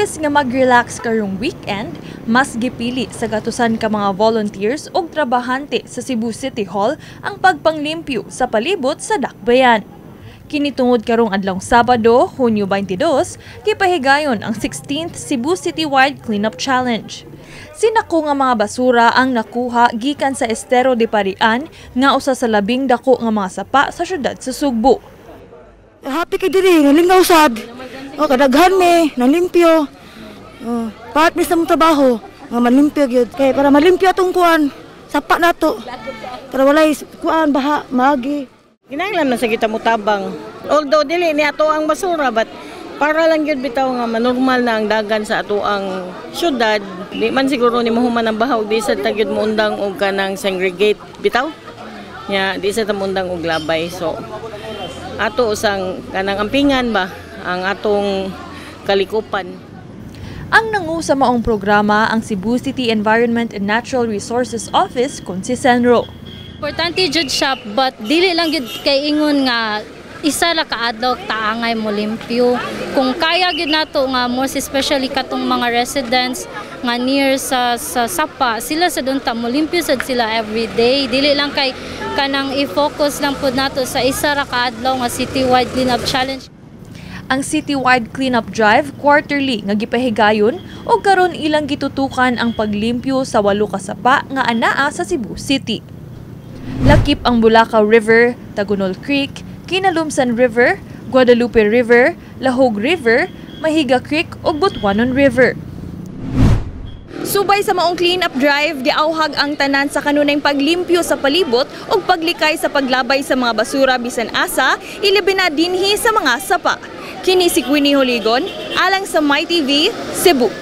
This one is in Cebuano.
Imbes nga mag-relax karong weekend, mas gipili sa gatusan ka mga volunteers ug trabahante sa Cebu City Hall ang pagpanglimpyo sa palibot sa Dakbayan. Kini tungod karong adlawng Sabado, Hunyo 22, gipahigayon ang 16th Cebu Citywide Cleanup Challenge. Sinako nga mga basura ang nakuha gikan sa Estero de Parian nga usa sa labing dako nga mga sapa sa syudad sa Sugbo. Happy kay diri, nalingaw sad. Oh, kadaghan mi, nalimpyo. Oh, part mi sa mong trabaho nga malimpyo gyud kay para malimpyo atong kuan, sapa nato. Para walay kuan baha, maagi. Kinahanglan man sa kita mutabang. Although dili ni ato ang basura, but para lang gyud bitaw nga manormal na ang dagan sa ato ang syudad. Di man siguro ni mahuman ang baha ug di sa ta gyud moundang og kanang segregate bitaw. Nya di sa ta moundang og labay. So ato usang kanang ampingan ba ang atong kalikupan. Ang nangu sa maong programa ang Cebu City Environment and Natural Resources Office kon si CENRO. Importante jud siya, but dili lang gyud kay ingon nga isa ra ka adlaw taangay mo limpyo. Kung kaya gyud nato nga most especially katong mga residents nga near sa sapa, sila sa unta mo limpyo sad sila every day. Dili lang kay kanang i-focus lang pud nato sa isa ra ka adlaw nga citywide cleanup challenge. Ang citywide cleanup drive quarterly nga gipahigayon ug karon ilang gitutukan ang paglimpyo sa walo ka sapa nga anaa sa Cebu City. Lakip ang Bulacao River, Tagunol Creek, Kinalumsan River, Guadalupe River, Lahug River, Mahiga Creek ug Butuanon River. Subay sa maong clean-up drive, giauhag ang tanan sa kanunayng paglimpyo sa palibot ug paglikay sa paglabay sa mga basura bisan asa, ilabi na dinhi sa mga sapa. Kini si Queenie Holigon, alang sa MyTV, Cebu.